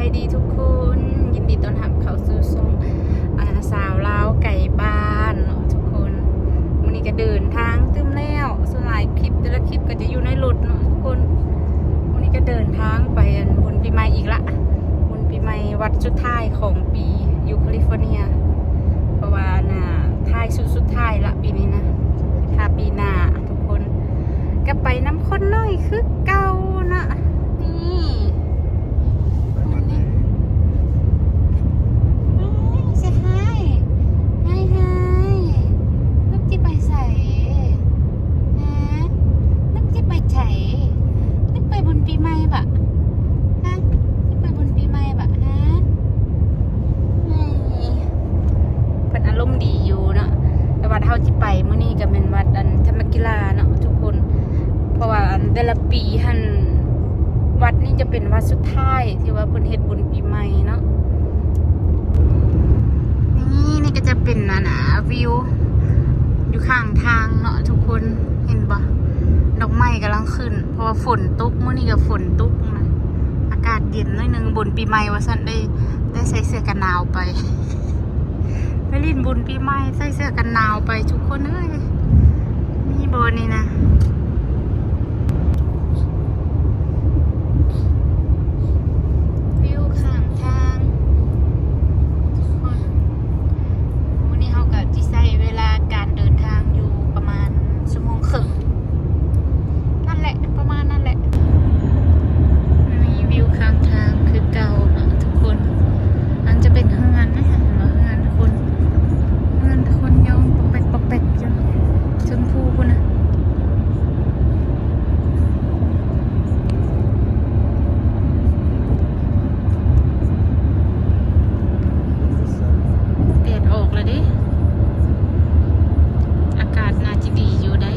ສະບາຍດີທຸກຄົນ ຍິນດີຕ້ອນຮັບເຂົ້າສູ່ຊ່ອງ ອາ ສາວລາວໄກບ້ານເນາະທຸກຄົນ. ມື້ນີ້ກະເດີນທາງຕື່ມແລ້ວ ສ່ວນຫຼາຍຄລິບແຕ່ລະຄລິບກະຈະຢູ່ໃນລົດເນາະທຸກຄົນ. ມື້ນີ້ກະເດີນທາງໄປ ອັນ ບຸນປີໃໝ່ອີກລະ ບຸນປີໃໝ່ວັດສຸດທ້າຍຂອງປີຢູ່ຄາລິຟໍເນຍ ເພາະວ່າ ອັນ ທ້າຍສຸດ ສຸດທ້າຍລະປີນີ້ນະ ຖ້າປີໜ້າ ທຸກຄົນ ກະໄປນຳຄົນນ້ອຍຄືເກົ່ານະ. ນີ້ Hi, say hi. Hi, hi. ລູກຈະໄປໃສ? ຮະ? ລູກຈະໄປໃສ? ລູກໄປບຸນປີໃໝ່ບະ? ຮະ? ລູກໄປບຸນປີໃໝ່ບະ? ຮະ? ເພິ່ນອາລົມດີຢູ່ເນາະ ແຕ່ວັດເຮົາຊິໄປມື້ນີ້ກະແມ່ນວັດ ອັນ ທຳມະກິລາເນາະທຸກຄົນ. ເພາະວ່າ ອັນ ແຕ່ລະປີຫັ້ນ ວັດນີ້ຈະເປັນວັດສຸດທ້າຍທີ່ວ່າເພິ່ນເຮັດບຸນປີໃໝ່ເນາະ. ນີ້ ນີ້ກະຈະເປັນ ອັນ ອາ ວິວຢູ່ຂ້າງທາງເນາະທຸກຄົນ ເຫັນບໍ່? ດອກໄມ້ກຳລັງຂຶ້ນ ເພາະວ່າຝົນຕົກ ມື້ນີ້ກະຝົນຕົກນະ ອາກາດເຢັນໜ້ອຍໜຶ່ງ ບຸນປີໃໝ່ວ່າຊັ້ນ ໄດ້ ໄດ້ໃສ່ເສື້ອກັນໜາວໄປ ໄປຫຼິ້ນບຸນປີໃໝ່ ໃສ່ເສື້ອກັນໜາວໄປທຸກຄົນເອີຍ. ມີບໍ່ນີ້ນະ? ວິວຂ້າງທາງ ທຸກຄົນ. ມື້ນີ້ເຮົາກະຊິໃຊ້ເວລາການເດີນທາງຢູ່ປະມານຊົ່ວໂມງເຄິ່ງ ນັ້ນແຫຼະ ປະມານນັ້ນແຫຼະ. ມີວິວຂ້າງທາງຄືເກົ່າເນາະທຸກຄົນ. ອັນຈະເປັນເຮືອນນະ ເຫັນບໍ່? ເຮືອນຄົນ ເຮືອນຄົນຍ່ອງປອກແປກປອກແປກຢູ່ເທິງພູພຸ້ນນະ. ແດດອອກແລ້ວເດ້ ອາກາດໜ້າຈະດີຢູ່ໃດ໋.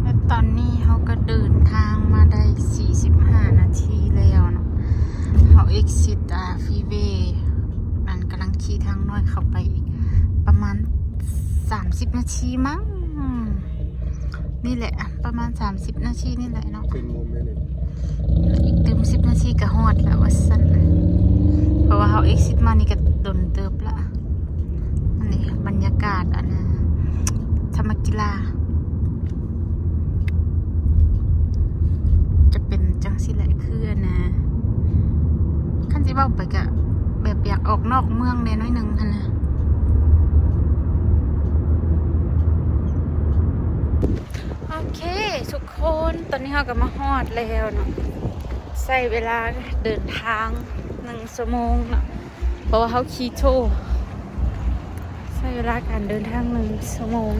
ແລະຕອນນີ້ເຮົາກະເດີນທາງມາໄດ້ສີ່ສິບຫ້ານາທີແລ້ວເນາະ. ເຮົາ exit ອາ freeway ອັນ ກຳລັງຂີ່ທາງນ້ອຍເຂົ້າໄປອີກປະມານສາມສິບນາທີມັ້ງ. ນີ້ແຫຼະ ປະມານສາມສິບນາທີນີ້ແຫຼະເນາະ. ອີກຕື່ມສິບນາທີກະຮອດແລ້ວວ່າຊັ້ນ ເພາະວ່າເຮົາ exit ມານີ້ກະດົນເຕີບລະ. ອັນນີ້ບັນຍາກາດ ອັນ ທຳມະກິລາ ຈະເປັນຈັ່ງຊີ້ແຫຼະ ຄື ອັນ ຄັນຊິເວົ້າໄປກະແບບຢາກອອກນອກເມືອງແດ່ໜ້ອຍໜຶ່ງຫັ້ນນະ. ໂອເຄ ທຸກຄົນ ຕອນນີ້ເຮົາກະມາຮອດແລ້ວເນາະ. ໃຊ້ເວລາເດີນທາງໜຶ່ງຊົ່ວໂມງເນາະ ເພາະວ່າເຮົາຂີ່ໂທ ໃຊ້ເວລາການເດີນທາງໜຶ່ງຊົ່ວໂມງ.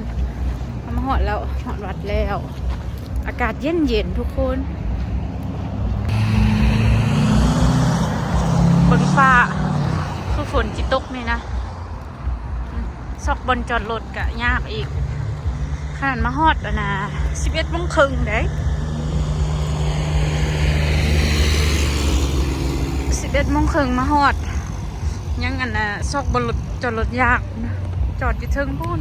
ເຮົາມາຮອດແລ້ວ ຮອດວັດແລ້ວ. ອາກາດເຢັນໆ ທຸກຄົນ. ເບິ່ງຟ້າ ຄືຝົນຊິຕົກນີ້ນະ. ຊອກບ່ອນຈອດລົດກະຍາກອີກ. ຂະໜາດມາຮອດ ອັນນາ ສິບເອັດໂມງເຄິ່ງເດ້ ສິບເອັດໂມງເຄິ່ງມາຮອດ ຍັງ ອັນນາ ຊອກບ່ອນລົດ ຈອດລົດຍາກ ຈອດຢູ່ເທິງພຸ້ນ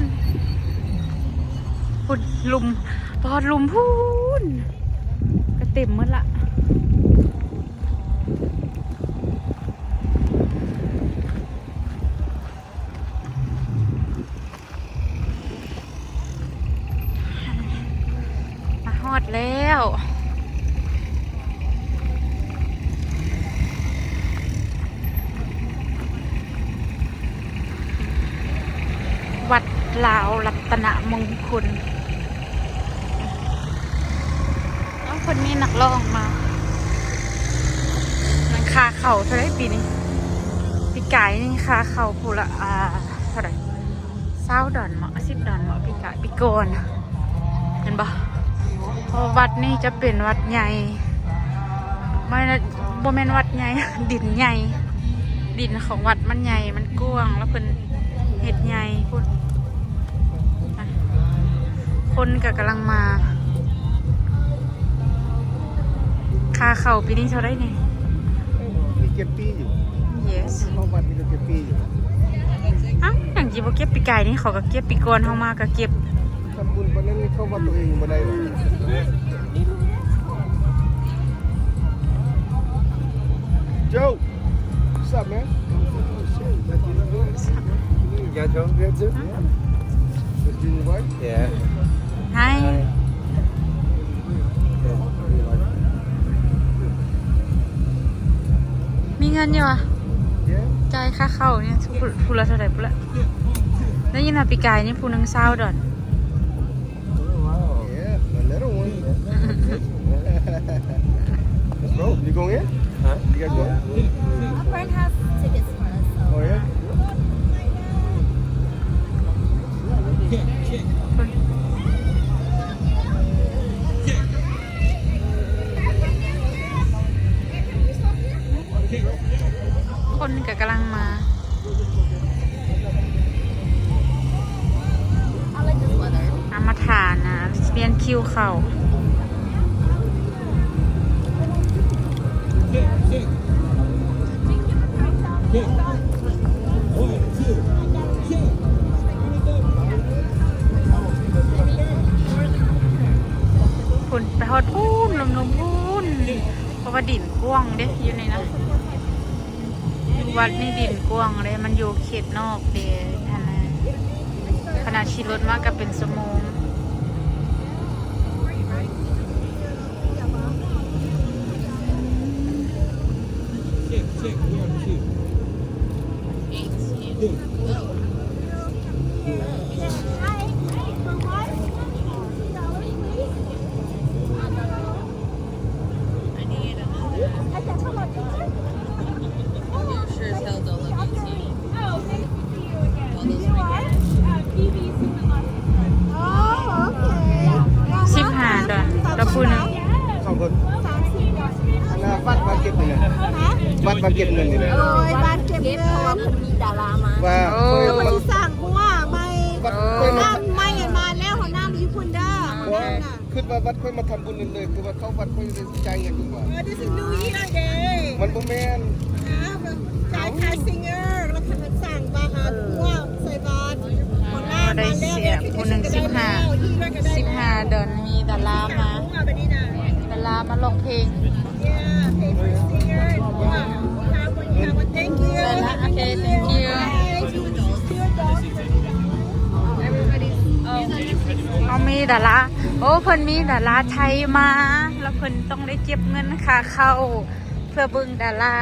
ພຸ້ນ ລຸ່ມ ໄປຮອດລຸ່ມພຸ້ນ ກະເຕັມໝົດລະ. ມາຮອດແລ້ວ ວັດລາວລັດຕະນະມົງຄຸນ. ເອົາ ເພິ່ນມີນັກຮ້ອງມາ. ມັນຄ່າເຂົ້າເທົ່າໃດປີນີ້? ປີກາຍນີ້ຄ່າເຂົ້າຜູ້ລະ ອ່າ ເທົ່າໃດ? ຊາວດອນເມາະ ສິບດອນເມາະ ປີກາຍ ປີກ່ອນ ເຫັນບໍ່? ເພາະວັດນີ້ຈະເປັນວັດໃຫຍ່ ບໍ່ແມ່ນ ບໍ່ແມ່ນວັດໃຫຍ່ ດິນໃຫຍ່ ດິນຂອງວັດມັນໃຫຍ່ ມັນກວ້າງ ແລ້ວເພິ່ນເຮັດໃຫຍ່ພຸ້ນ. ຄົນກະກຳລັງມາ. ຄ່າເຂົ້າປີນີ້ເທົ່າໃດນີ້? ມີເກັບປີ້ຢູ່. Yes. ເຂົ້າວັດນີ້ກະເກັບປີ້ຢູ່. ອ້າວ ຫຍັງຊິບໍ່ເກັບ? ປີກາຍນີ້ເຂົາກະເກັບ ປີກ່ອນເຮົາມາກະເກັບ. ທຳບຸນປານນັ້ນເຂົ້າວັດໂຕເອງບໍ່ໄດ້. Got your picture? Just give me one. Yeah. Hi. Hi. ມີເງິນຢູ່ຫວາ? Yeah. ຈ່າຍຄ່າເຂົ້ານີ້ ຜູ້ລະເທົ່າໃດພຸ້ນລະ? ໄດ້ຍິນວ່າປີກາຍນີ້ຜູ້ໜຶ່ງຊາວດອນ. Oh, wow. Yeah, a little one. Let's go. You going in? Huh? You guys going? A friend has tickets for us, so. Oh, yeah? ຄົນກໍກຳລັງມາ ອາ ມາຖ້ານະ ປ່ຽນຄິວເຂົ້າ. ພຸ້ນ ໄປຮອດພຸ້ນ ລຸ່ມໆ ພຸ້ນ ເພາະວ່າດິນກວ້າງເດ້ ຢູ່ນີ້ນະ. ວັດນີ້ດິນກວ້າງເດ້ ມັນຢູ່ເຂດນອກເດ້ຫັ້ນນະ ຂະໜາດຂີ່ລົດມາກໍເປັນຊົ່ວໂມງ. Oh, okay. ສິບຫ້າດອນ ຕໍ່ຜູ້ໜຶ່ງ ສອງຄົນ. ອັນນ່າ ບັດ ບັດເກັບເງິນ ຮະ? ບັດ ບັດເກັບເງິນນີ້ແຫຼະ. ໂອ້ຍ ບັດເກັບເງິນ ວ່າ ໂອ້ ເພິ່ນຊິສ້າງຮົ້ວໃໝ່ ບັດ ເອີ ເພິ່ນ ນ້ຳໃໝ່ມາແລ້ວ ຫ້ອງນ້ຳຢູ່ພຸ້ນເດີ ຫ້ອງນ້ຳນະ. ຄິດວ່າວັດຂ້ອຍມາທຳບຸນເລີຍ ຄືວ່າເຂົ້າວັດຂ້ອຍໄດ້ຈ່າຍເງິນດີກວ່າ. Oh, this is New Year Day. ມັນບໍ່ແມ່ນ ອ່າ ຈ່າຍຄ່າຊິງເກີ ແລ້ວກໍສ້າງບາດ ເອີ ໃສ່ບາດ ໄດ້ເສຍຜູ້ໜຶ່ງສິບຫ້າ ສິບຫ້າດອນ. ມີດາລາມາ ດາລາມາຮ້ອງເພງ. Yeah, pay for singer. Thank you. ໄດ້ລະ ໂອເຄ thank you. ເຮົາມີດາລາ ໂອ້ ເພິ່ນມີດາລາໄທມາ ແລ້ວເພິ່ນຕ້ອງໄດ້ເກັບເງິນຄ່າເຂົ້າ ເພື່ອເບິ່ງດາລາ.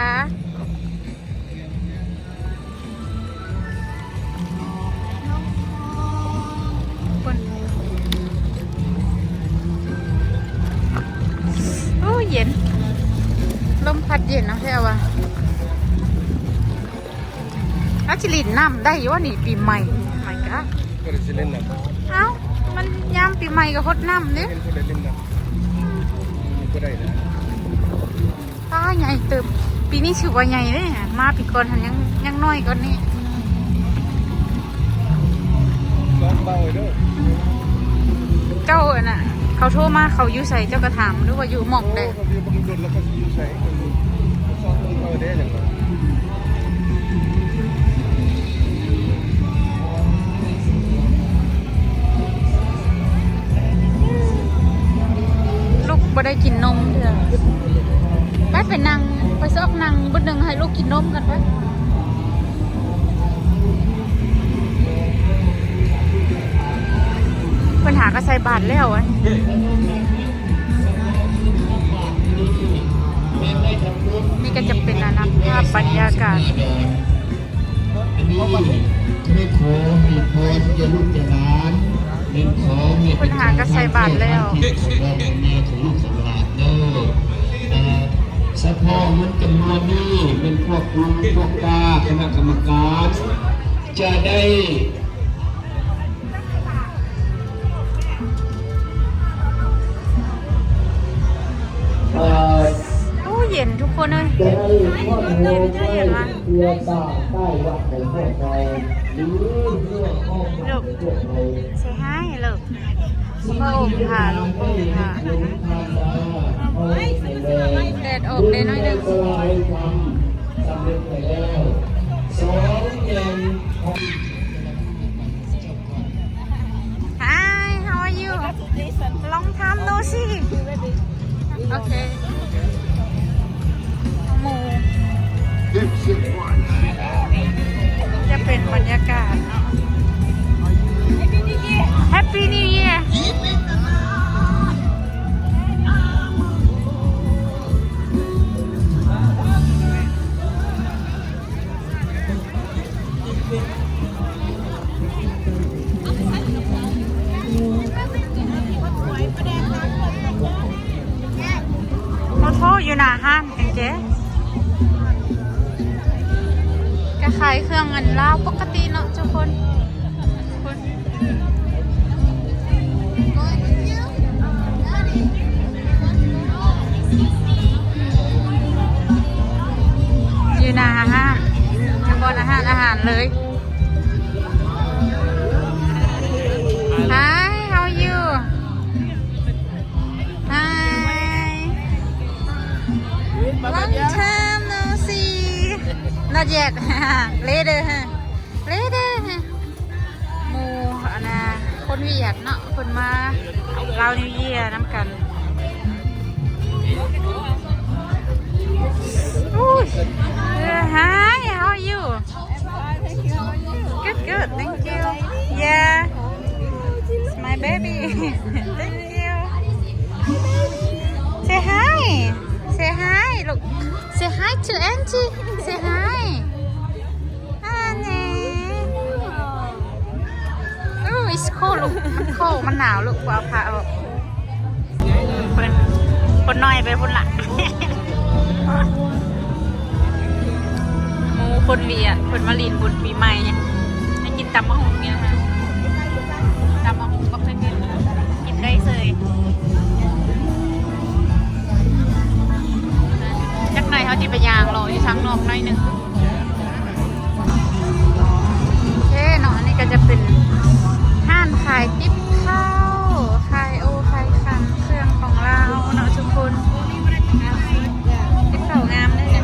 ເພິ່ນ ໂອ້ ເຢັນ ລົມພັດເຢັນເນາະ ແທ້ວ່າ. ອາ ຊິຫຼິ້ນນ້ຳໄດ້ຢູ່ຫວານີ້ ປີໃໝ່? ໄໝກະ ກໍໄດ້ຊິຫຼິ້ນນ້ຳ. ເອົ້າ ມັນຍາມປີໃໝ່ກໍຫົດນ້ຳເດ້. ເຫັນຜູ້ໃດຫຼິ້ນນ້ຳ ອືມ ບໍ່ໄດ້ນະ. ປ້າໃຫຍ່ເຕີບ ປີນີ້ຖືວ່າໃຫຍ່ເດ້. ມາປີກ່ອນຫັ້ນຍັງ ຍັງນ້ອຍກວ່ານີ້. ເຈົ້າ ອັນນ່າ ເຂົາໂທມາ ເຂົາຢູ່ໃສ ເຈົ້າກໍຖາມ ຫຼືວ່າຢູ່ໝ່ອງໃດ? ໂອ້ ເຂົາຢູ່ບັກດົນ ແລ້ວເຂົາຊິຢູ່ໃສ? ເຂົາຢູ່ຊອກເບິ່ງເຂົາເດ້ ຈັ່ງວ່າ. ລູກບໍ່ໄດ້ກິນນົມເທື່ອ. ໄປ ໄປນັ່ງ ໄປຊອກນັ່ງບຶດໜຶ່ງ ໃຫ້ລູກກິນນົມກ່ອນໄປ. ເພິ່ນຫາກໍໃສ່ບາດແລ້ວ. ນີ້ກໍຈະເປັນ ອັນນ່າ ພາບບັນຍາກາດ. ອັນນີ້ແມ່ນຂໍໃຫ້ພອນແກ່ລູກແກ່ຫຼານ ແມ່ນຂໍໃຫ້ເພິ່ນຫາກໍໃສ່ບາດແລ້ວ ເປັນທາງນຳທາງທີ່ຂອງພໍ່ຂອງແມ່ຂອງລູກຂອງຫຼານເດີ. ເອີ ສະເພາະເງິນຈຳນວນນີ້ແມ່ນພວກລຸງພວກປ້າຄະນະກຳມະການຈະໄດ້ ເອີ ໂອ້ ເຢັນທຸກຄົນເອີຍ ເຢັນວ່າ ລູກ ເຊຮາຍລູກ ພໍ່ອົມພາ ລູກພໍ່ອົມພາ ແດດອອກແດ່ໜ້ອຍໜຶ່ງ. ສຳເລັດໄປແລ້ວ ສອງແມ່ນ Hi, how are you? Long time no see. ໂອເຄ ໝູ່ ຈະເປັນບັນຍາກາດເນາະ Happy New Year. ໂອ້ໂຫ ຢູ່ໜ້າຮ້ານກາງເກງ ກະຂາຍເຄື່ອງອັນລາວປົກກະຕິເນາະທຸກຄົນ. ຢູ່ໜ້າຮ້ານ ຢູ່ບ່ອນອາຫານ ອາຫານເລີຍ. Hi, how are you? Hi. Long time no see. Not yet. Later. Later. ໝູ່ອັນນະ ຄົນຫວຽດເນາະ ເພິ່ນມາລາວນິວເຢຍນຳກັນ. ອູ້ຍ Hi, how are you? Good, good, thank you. Yeah, it's my baby. Thank you. Say hi. Say hi ລູກ. Say hi to auntie. Say hi. Honey. Ooh, it's cold ລູກ. ມັນ cold ມັນໜາວລູກ. ບໍ່ເອົາຜ້າອອກ. ເພິ່ນ ຄົນນ້ອຍໄປພຸ້ນລະ. ໝູ່ຄົນຫວຽດເພິ່ນມາຫຼິ້ນບຸນປີໃໝ່ ໃຫ້ກິນຕຳບັກຫຸ່ງນີ້ນະ. ຕຳບັກຫຸ່ງບັກເຜັດ ກິນໄດ້ເສີຍ. ຈັກໜ່ອຍເຮົາຊິໄປຍ່າງເລາະຢູ່ທາງນອກໜ້ອຍໜຶ່ງ. ໂອເຄເນາະ ອັນນີ້ກະຈະເປັນຮ້ານຂາຍຕິບເຂົ້າ ຂາຍໂອ ຂາຍຄຳ ເຄື່ອງຂອງລາວເນາະທຸກຄົນ. ຕິບເຂົ້າງາມເດ້. ເຄື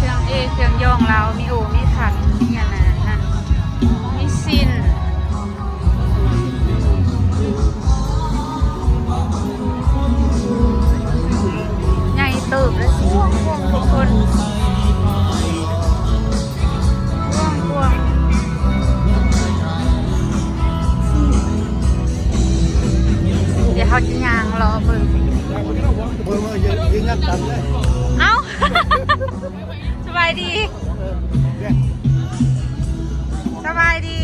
່ອງເອ ເຄື່ອງຢອງລາວ ມີໂອ ມີຂັນ ມີອັນນັ້ນ ມີສິ້ນ. ໃຫຍ່ເຕີບເລີຍ ກວ້າງໆ ທຸກຄົນ ກວ້າງໆ. ດຽວເຮົາຈະຍ່າງເລາະເບິ່ງ. ເອົ້າ ສະບາຍດີ ສະບາຍດີ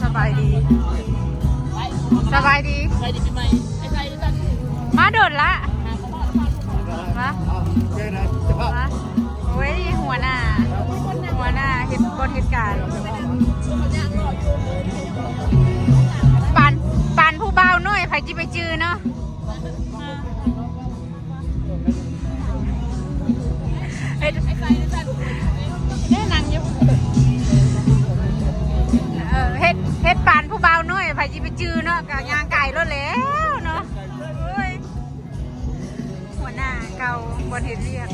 ສະບາຍດີ ສະບາຍດີ ມາດົນລະ ມາ ມາ ໂອ້ຍ ຫົວໜ້າ ຫົວໜ້າເຮັດ ບໍ່ເຮັດການ ປານ ປານຜູ້ບ່າວນ້ອຍ ໃຜຊິໄປຈື່ເນາະ. ເຮັດ ເດ້ນັ່ງຢູ່ ເອີ ເຮັດ ເຮັດປານຜູ້ບ່າວນ້ອຍ ໃຜຊິໄປຈື່ເນາະ ກະຍ່າງກາຍໂລດແລ້ວເນາະ. ໂອ້ຍ ຫົວໜ້າເກົ່າບ່ອນເຮັດວຽກ.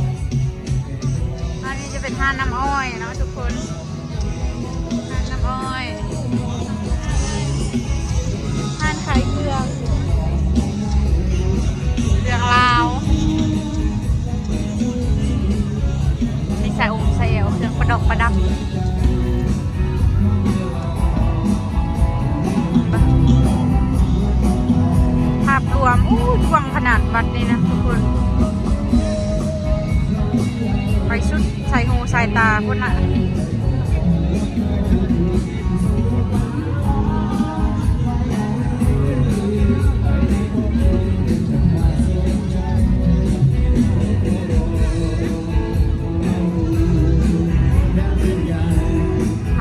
ອັນນີ້ຈະເປັນຮ້ານນ້ຳອ້ອຍເນາະທຸກຄົນ. ຮ້ານນ້ຳອ້ອຍ ຮ້ານຂາຍເຄື່ອງ ເຄື່ອງລາວ ມີສາຍອົງສາຍແອວ ເຄື່ອງປະດັບປະດັບ. ພາບລວມ ອູ້ຍ ກວ້າງຂະໜາດວັດນີ້ນະທຸກຄົນ. ໄປສຸດ ໃສ່ຫູໃສ່ຕາພຸ້ນລະ.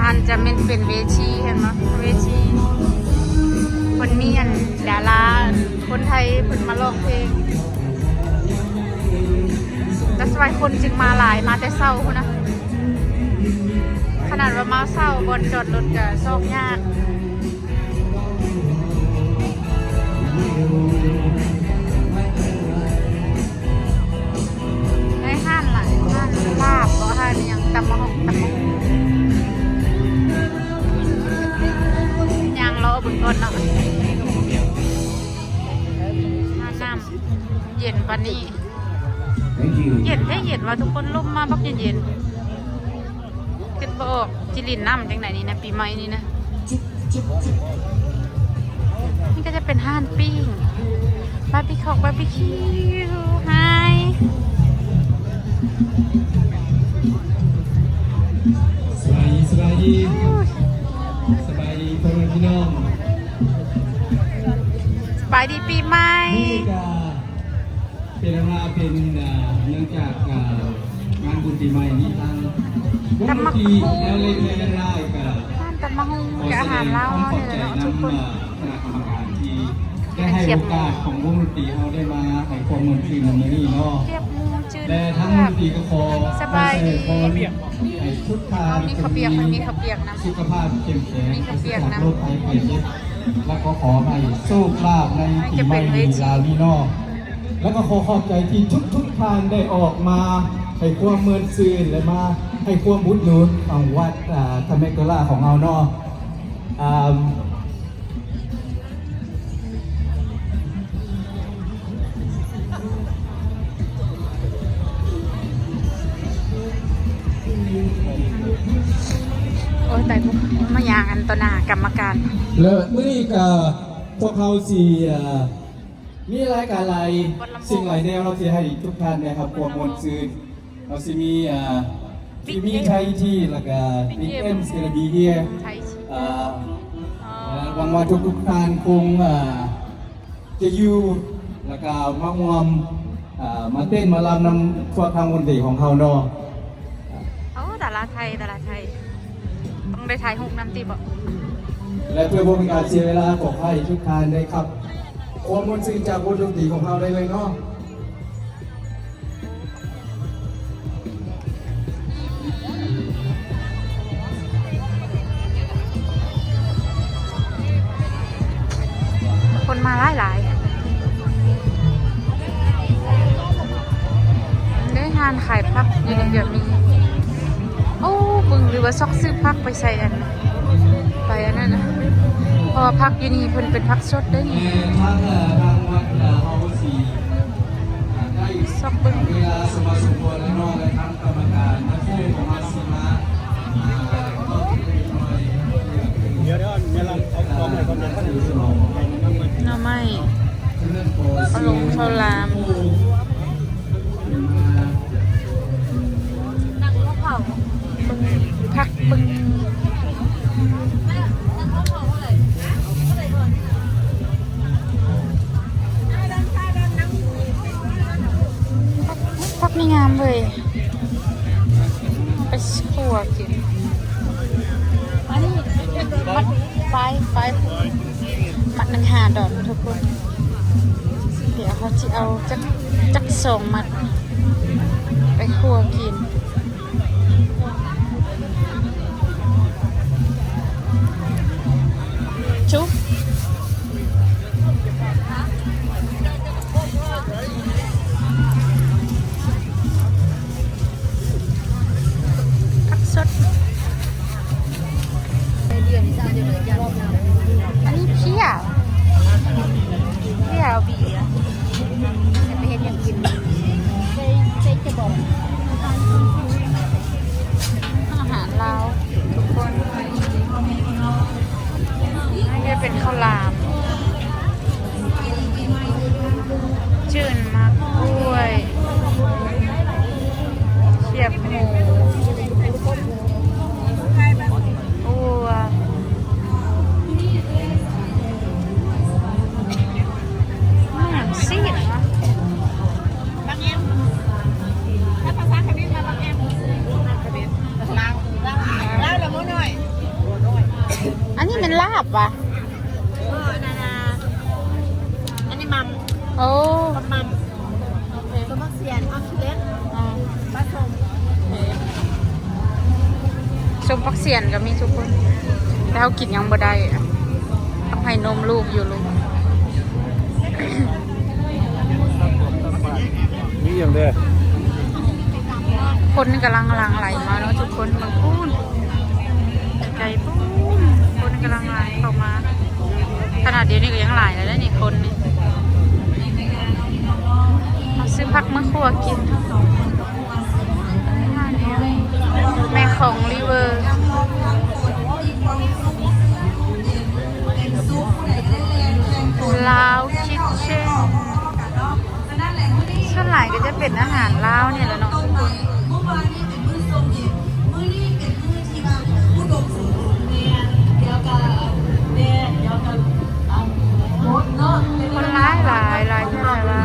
ອັນຈະແມ່ນເປັນເວທີ ເຫັນບໍ່ ເວທີ ເພິ່ນມີອັນດາລາຄົນໄທເພິ່ນມາຮ້ອງເພງ. That's why ຄົນຈຶ່ງມາຫຼາຍ ມາແຕ່ເຊົ້າພຸ້ນນະ. ຂະໜາດວ່າມາເຊົ້າ ບ່ອນຈອດລົດກະຊອກຍາກ. ໃນຮ້ານຫຼາຍ ຮ້ານລາບບໍ່ ຮ້ານອີ່ຫຍັງ ຕຳບັກຫຸ່ງ ຕຳບັກຫຸ່ງ. ຍ່າງເລາະເບິ່ງກ່ອນເນາະ ຮ້ານນ້ຳເຢັນປານນີ້. ເຢັນແທ້ເຢັນວ່າທຸກຄົນ ລົມມາບັກເຢັນໆ ຄິດບໍ່ອອກຊິຫຼິ້ນນ້ຳຈັ່ງໃດນີ້ນະ ປີໃໝ່ນີ້ນະ. ນີ້ກໍຈະເປັນຮ້ານປີ້ງ ບາບີຄອກ ບາບີຄິວ. ຮາຍ ສະບາຍດີ ສະບາຍດີ ສະບາຍດີພໍ່ແມ່ພີ່ນ້ອງ ສະບາຍດີປີໃໝ່. ມື້ນີ້ກະເປັນອັນວ່າເປັນ ເນື່ອງຈາກ ອ່າ ງານບຸນປີໃໝ່ນີ້ ທາງວົງດົນຕີແອວເລັກແອວນ້ອຍກະ ຮ້ານຕຳບັກຫຸ່ງ ກະອາຫານລາວເຮົານີ້ແຫຼະເນາະທຸກຄົນ. ຄະນະກຳມະການທີ່ໄດ້ໃຫ້ໂອກາດຂອງວົງດົນຕີເຮົາໄດ້ມາໃຫ້ຄວາມມ່ວນຊື່ນໃນມື້ນີ້ເນາະ ແລະທາງວົງດົນຕີກໍຂໍອວຍພອນໃຫ້ທຸກທ່ານ ມີເຂົ້າປຽກ ມັນມີເຂົ້າປຽກນຳ ສຸຂະພາບເຂັ້ມແຂງ ມີເຂົ້າປຽກນຳ ປາສະຈາກໂລກໄພໄຂ້ເຈັບ ແລະກໍຂໍໃຫ້ໂຊກລາບໃນປີໃໝ່ລາວນີ້ເນາະ. ແລະກໍຂໍຂອບໃຈທີ່ທຸກໆທ່ານໄດ້ອອກມາໃຫ້ຄວາມມ່ວນຊື່ນ ແລະມາໃຫ້ຄວາມອຸດໜູນຂອງວັດ ອາ ທຳເມກະລາຂອງເຮົາເນາະ. ອາ ໂອ້ຍ ຕາຍ ມາຍ່າງອັນຕໍ່ໜ້າກຳມະການ. ແລະມື້ນີ້ກະພວກເຮົາຊິ ອາ ມີຫຼາຍການຫຼາຍສິ່ງຫຼາຍແນວເນາະ ທີ່ໃຫ້ທຸກທ່ານໄດ້ຮັບຄວາມມ່ວນຊື່ນ. ເຮົາຊິມີ ອ່າ ຊິມີໄທທີ ແລ້ວກະ Big M is gonna be here. ອ່າ ແລະຫວັງວ່າທຸກໆທ່ານຄົງ ອ່າ ຈະຢູ່ ແລ້ວກະມາຮ່ວມ ອ່າ ມາເຕັ້ນມາລຳນຳພວກທາງວົງດົນຕີຂອງເຮົາເນາະ. ໂອ້ ຕາລາໄທ ຕາລາໄທ ຕ້ອງໄດ້ຖ່າຍຮູບນຳຕິບໍ? ແລະເພື່ອບໍ່ເປັນການເສຍເວລາ ຂໍໃຫ້ທຸກທ່ານໄດ້ຮັບຄວາມມ່ວນຊື່ນຈາກວົງດົນຕີຂອງເຮົາໄດ້ເລີຍເນາະ. ຄົນມາຫຼາຍໆ ເດ້ ຮ້ານຂາຍຜັກຢູ່ນີ້ກໍມີ. ໂອ້ ເບິ່ງ ຫຼືວ່າຊອກຊື້ຜັກໄປໃສ່ອັນ ໄປອັນນັ້ນນະ ເພາະວ່າຜັກຢູ່ນີ້ເພິ່ນເປັນຜັກສົດເດ້ນີ້. ຊອກເບິ່ງ ໜໍ່ໄມ້ ເຂົ້າຫຼົງເຂົ້າຫຼາມ. ເບິ່ງຜັກ ເບິ່ງ ຜັກນີ້ງາມເວີຍ ໄປຂົ້ວກິນ. ອັນນີ້ມັດ ໄຟ ໄຟ ມັດໜຶ່ງຫ້າດອນທຸກຄົນ. ດຽວເຮົາຊິເອົາຈັກ ຈັກສອງມັດໄປຂົ້ວກິນ. ຊຸບ ຜັກສົດ. ອັນນີ້ເພຍ ເພຍເອົາບີອະ ໄປເຮັດຫຍັງກິນ ໃສ່ ໃສ່ຈະບອງ. ອາຫານລາວທຸກຄົນ ອັນນີ້ເປັນເຂົ້າຫຼາມ ຈືນໝາກກ້ວຍ ຄຽບໝູ ອົ່ວ ອືມ ຊີ້ນເນາະ. ບັກແອມ ຖ້າພາສາຂະເໝນວ່າບັກແອມ ລາວ ລາວ ລາວລະໝໍນ້ອຍ. ອັນນີ້ແມ່ນລາບຫວາ? ເອີ ອັນນັ້ນນະ ອັນນີ້ໝ່ຳ. ໂອ້ ໝ່ຳ ໂອເຄ ສົມຜັກສຽນ ຜັກຂີ້ເຫຼັກ ອໍ ປາສົ້ມ. ໂອເຄ ສົ້ມຜັກສຽນກໍມີທຸກຄົນ ແຕ່ເຮົາກິນຫຍັງບໍ່ໄດ້ ຕ້ອງໃຫ້ນົມລູກຢູ່ລູກ. ມີຫຍັງແດ່? ຄົນກຳລັງຫຼັ່ງໄຫຼມາເນາະທຸກຄົນ ເບິ່ງພຸ້ນ ໄກໆພຸ້ນ ຄົນກຳລັງໄຫຼເຂົ້າມາ. ຂະໜາດດຽວນີ້ກໍຍັງຫຼາຍແລ້ວເດ້ນີ້ ຄົນນີ້ ມາ ຊື້ຜັກມາຂົ້ວກິນ. ແມ່ຂອງລິເວີ ລາວຄິດເຊັ່ນ ສ່ວນຫຼາຍກໍຈະເປັນອາຫານລາວນີ້ແຫຼະເນາະ. ຄົນຫຼາຍໆ ຫຼາຍເທື່ອຫຼາຍວ່າ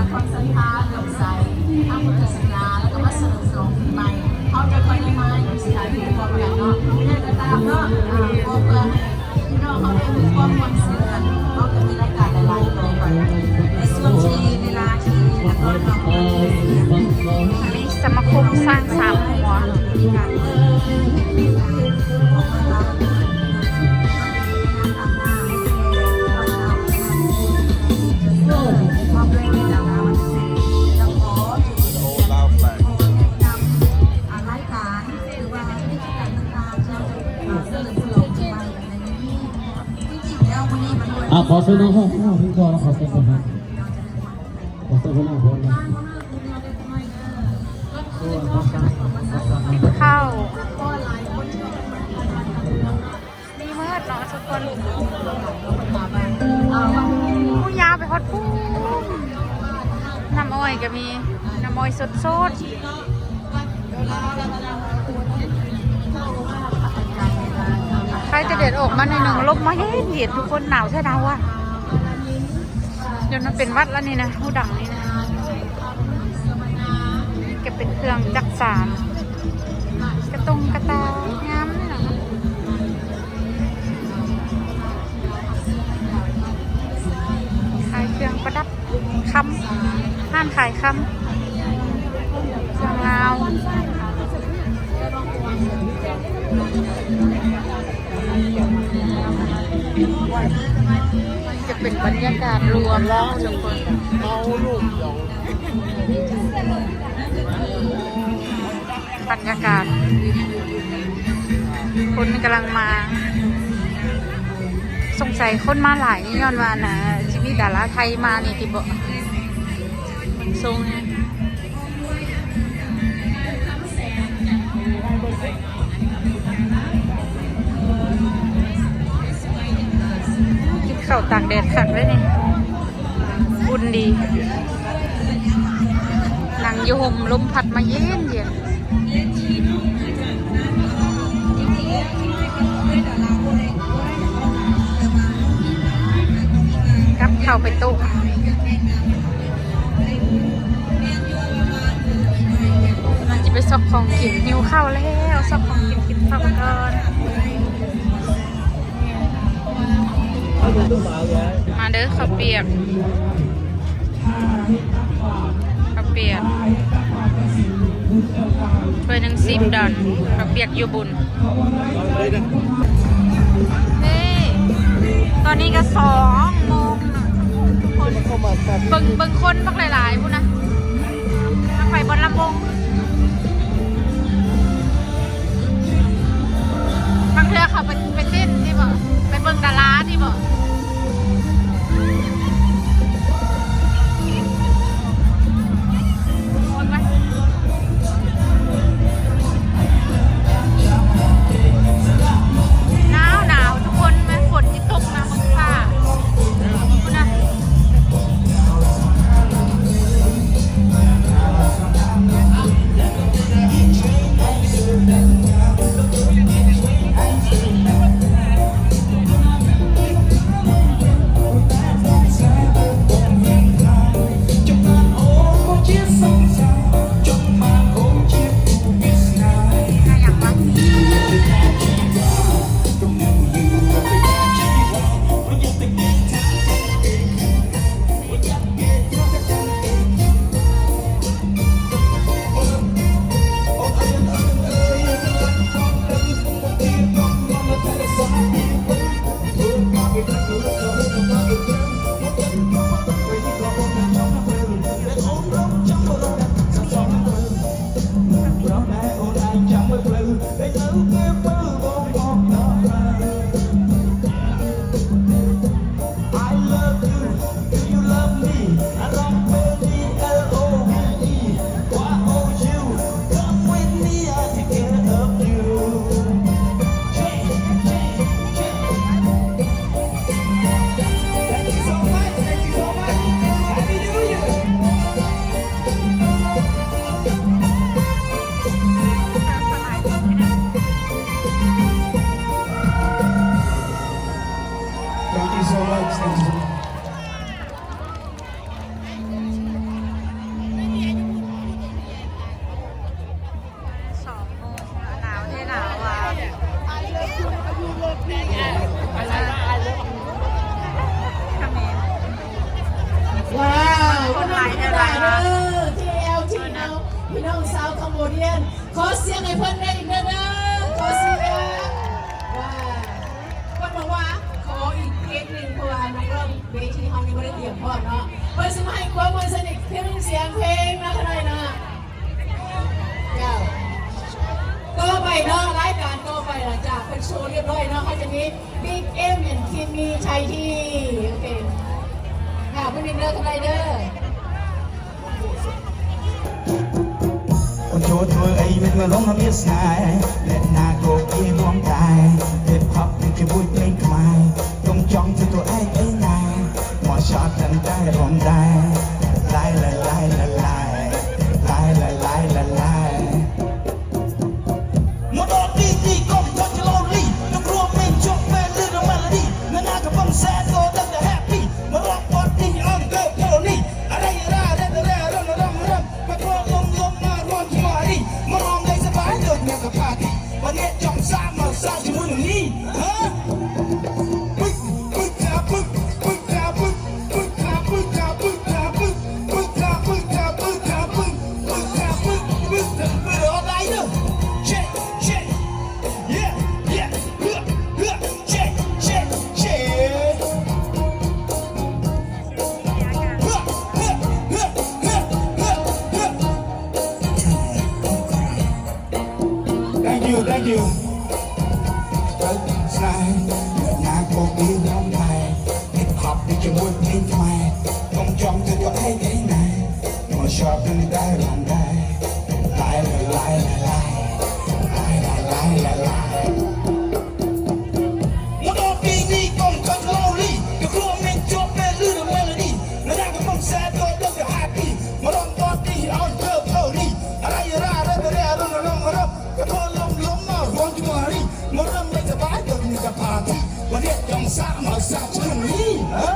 ອັນນີ້ສະມາຄົມຊ້າງສາມຫົວ. ອ່າ ຂໍເຊີນນ້ອງ ຂໍເຊີນກ່ອນ ຂໍເຊີນກ່ອນ ຂໍເຊີນຫົວໜ້າກ່ອນນະ ກິນເຂົ້າ. ມີໝົດເນາະທຸກຄົນ. ຜູ້ຍາວໄປຮອດພຸ້ນ. ນ້ຳອ້ອຍກໍມີ ນ້ຳອ້ອຍສົດໆ. ໃຄແຕ່ແດດອອກມາໜ້ອຍໜຶ່ງ ລົມມາເຢັນໆ ທຸກຄົນ. ໜາວແທ້ໜາວວ່າ ຈົນມາເປັນຫວັດແລ້ວນີ້ນະ ຫູດັງນີ້ນະ. ນີ້ກໍເປັນເຄື່ອງຈັກສານ ກະຕົງກະຕ່າ ງາມເນາະ. ຂາຍເຄື່ອງປະດັບຄຳ ຮ້ານຂາຍຄຳ ເຄື່ອງລາວ. ຈະເປັນບັນຍາກາດລວມເນາະທຸກຄົນ. ເມົາລູກດຽວ ບັນຍາກາດ ຄົນກຳລັງມາ. ສົງໄສຄົນມາຫຼາຍນີ້ຍ້ອນວ່າ ອັນນ່າ ຊິມີດາລາໄທມານີ້ຕິເບາະ. ເບິ່ງຊົງແຮງ. ກິນເຂົ້າຕາກແດດຄັກເດ້ນີ້ ອຸ່ນດີ. ນັ່ງຢູ່ຮົ່ມ ລົມພັດມາເຢັນໆ. ກັບເຂົ້າໄປໂຕະ. ເຮົາຈະໄປຊອກຂອງກິນ ຫິວເຂົ້າແລ້ວ ຊອກຂອງກິນ ກິນເຂົ້າກ່ອນ. ມາເດີ ເຂົ້າປຽກ ເຂົ້າປຽກ ຖ້ວຍໜຶ່ງສິບດອນ ເຂົ້າປຽກຢູ່ບຸນ. ເອີ ຕອນນີ້ກໍສອງໂມງເນາະທຸກຄົນ. ເບິ່ງ ເບິ່ງຄົນບັກຫຼາຍໆ ພຸ້ນນະ. ທາງໄປບ່ອນລຳວົງ ບາງເທື່ອເຂົາໄປ ໄປເຕັ້ນນີ້ບໍ ໄປເບິ່ງດາລານີ້ບໍ. ໜາວໆ ທຸກຄົນ ແມ່ນຝົນຊິຕົກນະ ເບິ່ງຟ້າ ພຸ້ນນະ. ນີ້ ໂປດຽມ ຂໍສຽງໃຫ້ເພິ່ນໄດ້ອີກເດີ ຂໍສຽງ ວ້າວ ເພິ່ນບອກວ່າຂໍອີກເພງໜຶ່ງ ເພາະວ່ານັກຮ້ອງເວທີເຮົາຍັງບໍ່ໄດ້ຕຽມພ້ອມເນາະ ເພິ່ນຊິມາໃຫ້ຄວາມມ່ວນຊື່ນອີກເທື່ອໜຶ່ງ ສຽງເພງເນາະ ຂະໜ້ອຍເນາະ ເຈົ້າ. ຕໍ່ໄປເນາະ ລາຍການຕໍ່ໄປ ຫຼັງຈາກເພິ່ນໂຊຮຽບຮ້ອຍເນາະ ເຮົາຈະມີ Big M and Kimmy Thai Tea ໂອເຄ ຖ້າຜູ້ໜຶ່ງເດີ ເຂົ້າໄປເດີ. ໂອ້ໂຫ ເທືອໄອ້ເມັນມາລົງມາເບສນາຍ ແລະໜ້າໂກກີຮ່ວມກາຍ ເຮັບພັບເປັນຂະບວນເພງຂະມາຍ ຕ້ອງຈ້ອງເທືອຕົວໄອ້ໄອ້ນາຍ ໝໍຊອດກັນໄດ້ຮ່ວມໄດ້ ລາຍລະລາຍລະລາຍ ລາຍລະລາຍລະລາຍ. ມາດອກດີດີກອມທັນຈະລອລີ ຕ້ອງລວມເມັນຈົບແມ່ນລືນເມໂລດີ ນານາກະບັງແຊໂຕ ຕັ້ງແຕ່ແຮບປີ ມາລອງປາຕີ້ອອນເດີໂພນີ ອາໄລອາລາ ແຣແຣ ຣອນລະຣອນລະຣອນ ມາໂທລົມລົມ ມາລວມທີ່ວາຣີ ມາລອມໄດ້ສະບາຍ ໂດດແນວກະປາຕີ້ ປະເທດຈອມສາມາສາຊິມຸນນີ້ ຮະ ປຶກ ປຶກ ປຶກ ປຶກ ປຶກ Thank you, thank you. ສາຍເໜືອນາໂກບີຮ້ອງໄຫ້ ເຮັບພັບດີຈະໝົດເພງໄໝ ຕ້ອງຈອງເທືອຕົວໄອ້ໄດ້ໄນ ໝໍຊອດກັນໄດ້ລອງໄດ້ ລາຍລະລາຍລະລາຍ ລາຍລະລາຍລະລາຍ. ມາດອກດີດີກອມທັນຈະລອລີ ກະກລັວເມັນຈົບແມ່ນລືນເມໂລດີ ນານາກະບັງແຊໂຕ ເດີກະແຮບປີ ມາລອງປາຕີ້ອອນເດີໂພນີ ອາໄລອາລາ ແຣແຣ ຣອນລະຣອນລະຣອນ ກະໂທລົມລົມ ມາລວມທີ່ວາຣີ ມາລວມໄດ້ສະບາຍ ໂດດແນວກະປາຕີ້ ປະເທດຈອມສາມາສາຊິມຸນນີ້ ຮະ.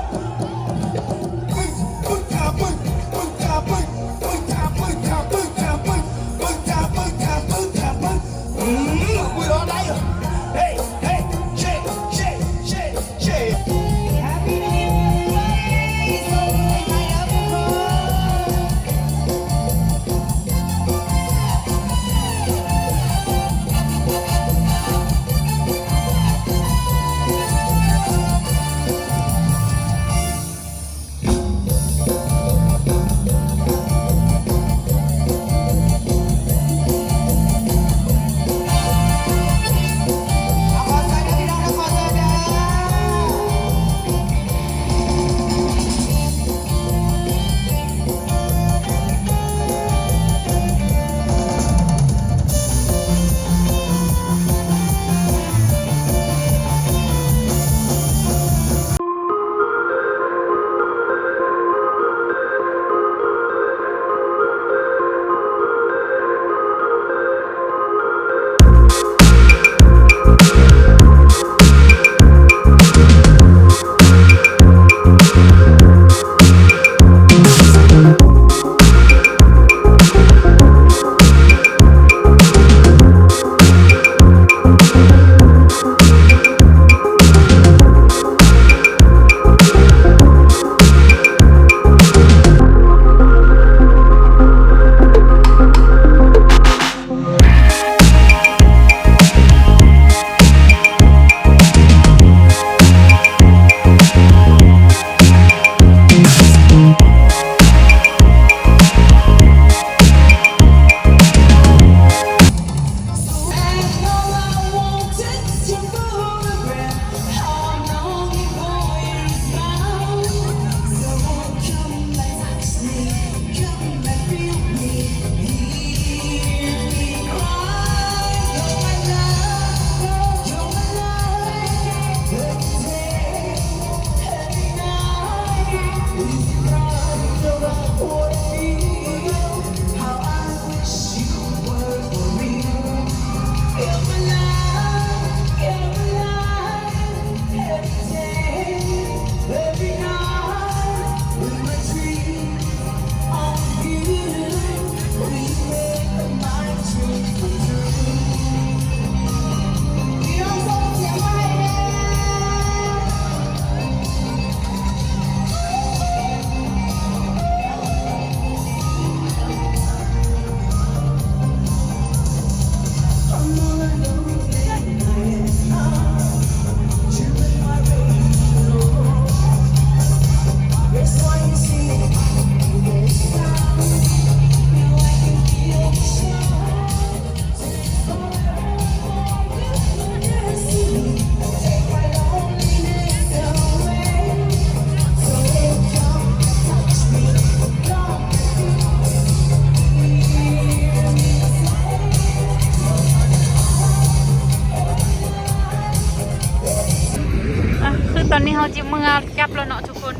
ເຮົາຊິເມືອກັບແລ້ວເນາະທຸກຄົນ.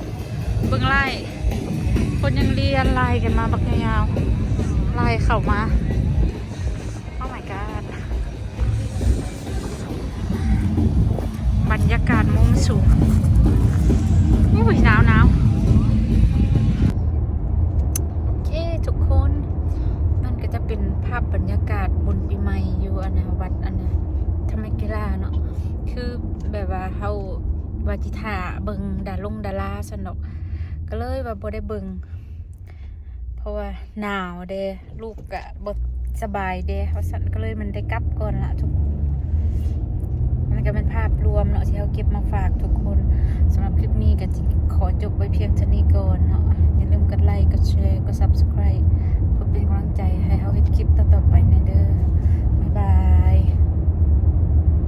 ເບິ່ງໄລ່ ຄົນຍັງລຽນໄລ່ກັນມາບັກຍາວໆ ໄລ່ເຂົ້າມາ. Oh my god. ບັນຍາກາດມຸມສູງ. ໂອ້ຍ ໜາວໆ. ໂອເຄທຸກຄົນ ມັນກໍຈະເປັນພາບບັນຍາກາດບຸນປີໃໝ່ຢູ່ອັນນະ ວັດອັນນະ ທຳມະກິລາເນາະ. ຄືແບບວ່າເຮົາວ່າຊິຖ້າເບິ່ງດາລົງດາລາຊັ້ນດອກ ກໍເລີຍວ່າບໍ່ໄດ້ເບິ່ງ ເພາະວ່າໜາວເດ້ ລູກກະບໍ່ສະບາຍເດ້ ວ່າຊັ້ນ ກໍເລີຍມັນໄດ້ກັບກ່ອນລະທຸກຄົນ. ອັນນີ້ກໍເປັນພາບລວມເນາະ ທີ່ເຮົາເກັບມາຝາກທຸກຄົນ. ສຳລັບຄລິບນີ້ກໍຊິຂໍຈົບໄວ້ພຽງເທົ່ານີ້ກ່ອນເນາະ. ຢ່າ